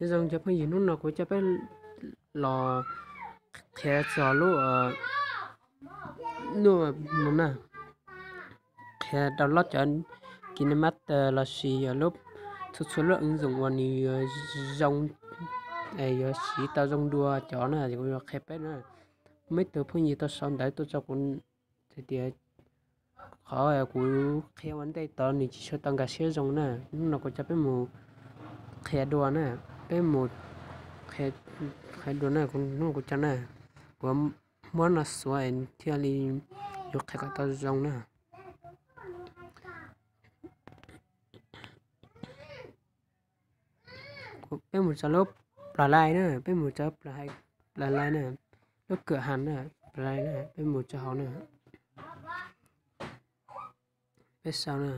Nyob zoo cov phooj ywg, hnub no kuv coj peb los qhia txog lub, lub no na, qhia download cov KineMaster los sis yog lub, txhua txhua lub ứng dụng uas nws yuav zoo, yuav siv tau zoo dua cov na, kuv yuav qhia peb na. Muaj ib tug phooj ywg tau sau ntawv tuaj rau kuv hais tias qhov kuv qhia ua ntej tod nws tsis tshua tau nkag siab zoo na. Hnub no kuv coj peb mus qhia dua na, peb mus qhia dua na, hnub no kuv coj na, kuv muab no xuav thiaj li yuav qhia kom tau zoo na. Peb mus rau lub plas lais na, peb mus rau plas lais na, lub kawm hais na, plas lais na, peb mus rau hauv na, peb sau na.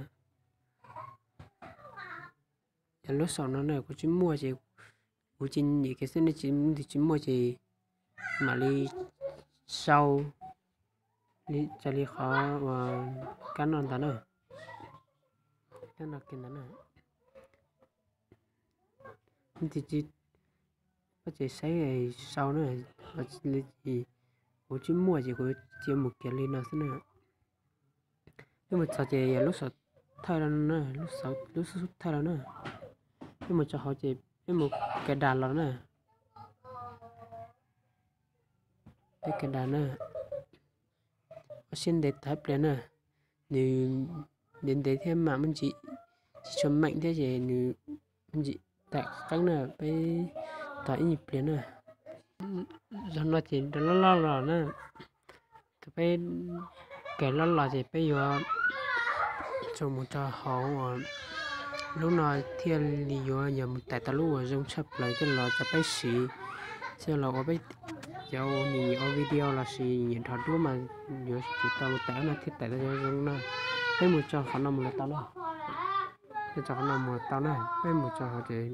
Yog lub saum no na kuv tsis muaj ces kuv cia nyem kiag xwb, nej tsis, leej twg tsis muaj ces mam li sau raws li qhov uas kab no ntag na, kab no kiag ntag na. Leej twg tsis, koj ces saib sau na, kuv tsis muaj ces kuv cia mus kiag li no xwb na. Peb mus txog ces yog lub saum thawj no na, lub xub thawj no na. Peb mus rau hauv ces peb mus cài đặt los na. Peb cài đặt na, ua siab ntev tag ib pliag na, nws ntev ntev thiab mam muaj ntsis, tsis tshua meem thiab ces nws muaj ntsis tawm qeeb na, peb tos ib nyuag pliag na. Zaum no ces nws loj loj los na, thaum peb cài loj los ces peb yuav tsum mus rau hauv, lub no thiaj li yuav yog mus tải tau lub uas zoo tshaj plaws coj los rau peb siv, coj los ua peb cov nyiam nyiam ua video los sis nyiam nyiam duab mas yuav tsum tau mus tải no thiaj tải tau zoo na. Peb mus rau qhov no mus los tau na, peb rau qhov no mus los tau na, peb mus rau hauv ces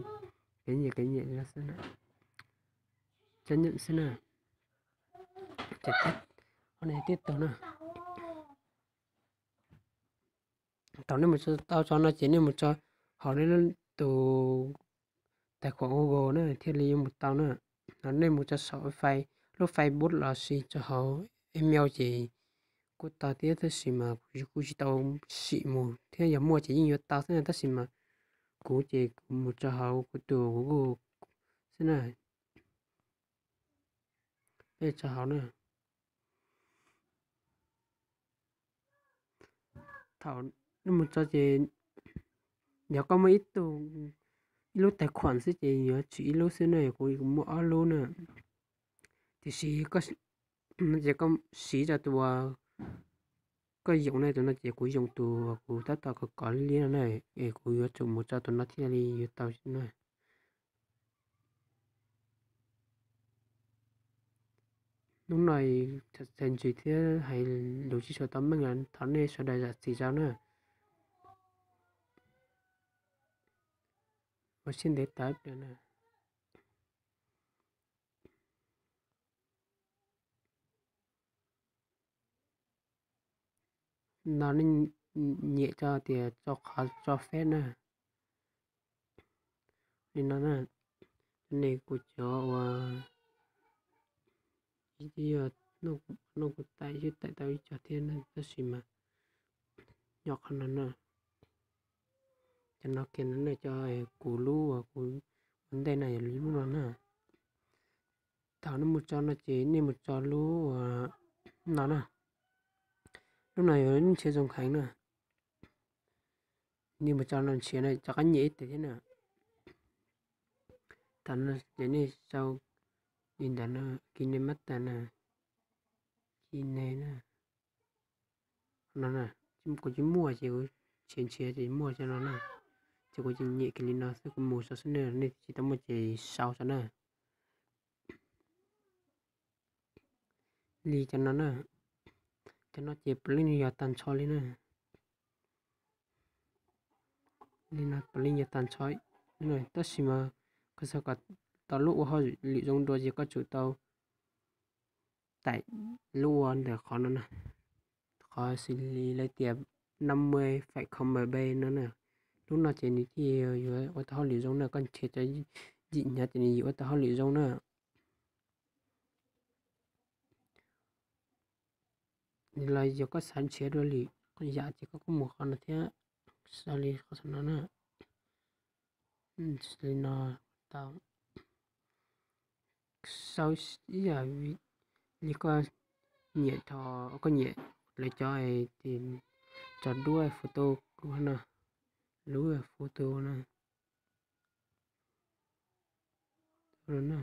kev nyiam kev nyiam xwb, cov nyiam xwb na. Ces qhov no yog tiếp tục na. Thaum nej mus tau tso no ces nej mus tso hauv nej tus tài khoản Google na thiaj li yuav mus tau na. Nej mus tso saum lub Facebook los sis tso hauv email ces kuj tau thiab, tab sis mas kuv kuj tsis tau sim mus thiab, yog muaj ces yeej yuav tau xwb na, tab sis mas kuv ces kuv mus tso hauv kuv tus Google xwb na. Peb tso hauv na. Thaum nej mus tso ces yog koj muaj ib tug, ib lub tài khoản xwb ces yuav tsum ib lub xwb na, kuv muaj ob lub na. Tiam sis koj, no ces koj siv rau tus uas koj yoom na, tus no ces kuv yoom tus uas kuv tab tom kov kov li no na, es kuv yuav tsum mus tso tus no thiaj li yuav tau na. Hnub no txhais ntsws thiab hais lus tsis tshua tau meej, thov nej sawv daws zam txim rau na. Ua siab ntev tag ib pliag na. No nej nyem tso tias tso qhov tso phép na. Li no na, nej kuv cov uas yog noj kuv tải xwb tải tau ib co thiab na, tab sis mas nyob qhov no na, cov no kiag no na, cov kuv lub uas kuv ua ntej no yog lub no na. Thaum nej mus tso no ces nej mus tso lub uas no na, lub no yuav ntshiab zoo heev na. Nej mus tso no ntshiab na, rov qab nyem ib teg thiab na. Thaum no ces nej sau li ntawd na, KineMaster na, Kine na, no na. Kuv tsis muaj ces kuv ntshiab ntshiab ces muaj cov no na, ces kuv nyem kiag li no xwb, kuv mus tso xwb na, nej tsis tau muaj ces sau tso na. Li cov no na, cov no ces puav leej yog tag nrho li na. Li no puav leej yog tag nrho, tab sis mas koj xav kom tau lub ua hauj lwm zoo dua ces koj tsum tau tải lub ua ntawm qhov no na, qhov xws li lawv tias năm mươi phẩy không M B no na. Lub no ces nws thiaj yuav ua tau hauj lwm zoo na, koj nrhiav cov yim hnyav ces nws yim ua tau hauj lwm zoo na. Los yog koj xav nrhiav dua lwm yam ces koj kuj mus qhov no thiab. Xav li qhov no na, li no tau. Sau ib yam li koj nyiam, thaum koj nyiam lawv cov, tso duab photo no, lub photo no na.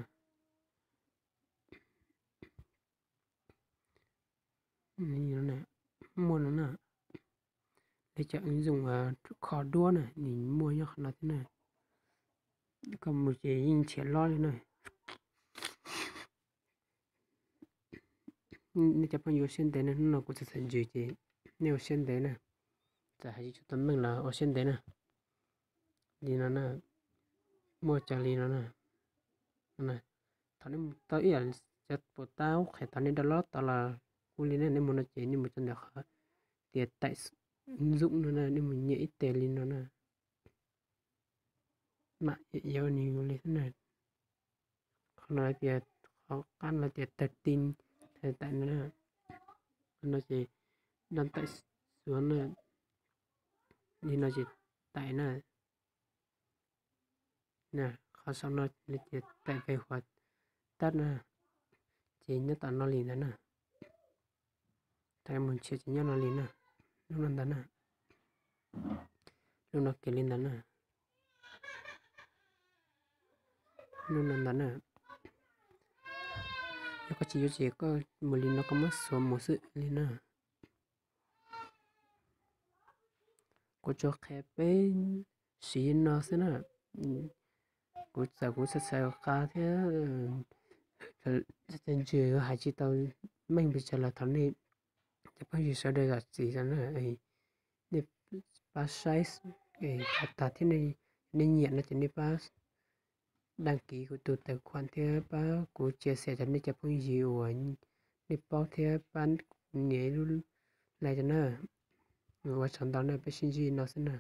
Muaj no na, lawv cov ứng dụng kho duab na, nws muaj nyob qhov no thiab na. Koj mus ces yeej nrhiav lob li na. Nej cov phooj ywg ua siab ntev na, hnub no kuv txhaj txhaj ntsws ces nej ua siab ntev na. Txawm hais tsis tau meej los ua siab ntev na. Li no na, muaj cov li no na. Thaum nej mus tau ib yam cov pus tab qhia thaum nej download tau los kuj li na, nej mus no ces nej mus txog ntawm qhov tias tải ứng dụng no na, nej mus nias ib tes li no na. Mam yuav nws li xwb na. Qhov no tias, qhov qab no tias tag tin, tải na. Qhov no ces đăng tải xuống na. Li no ces tải na. Qhov saum no tias tải về hoặc tắt na. Ces nyob tom no li ntawd na. Thaum mus nrhiav ces nyob no li na. Lub no ntawd na. Lub no kiag li ntawd na. Lub no ntawd na. Yog koj tsis yuav ces koj mus li no koj muab xuav mus xwb li na. Kuv tsuas qhia peb siv no xwb na. Kuv txawm kuv xav xav qab thiab, ntsws hais tsis tau meej pes tsawg los thov nej cov phooj ywg sawv daws zam txim na. Nej pab saib tag thiab, nej nyiam no ces nej pab đăng ký kuv tus tài khoản thiab pab kuv chia sẻ rau nej cov phooj ywg uas nej paub thiab pab kuv nias ib lub like rau na. Ua tsaug ntau na, peb sib ntsib no xwb na.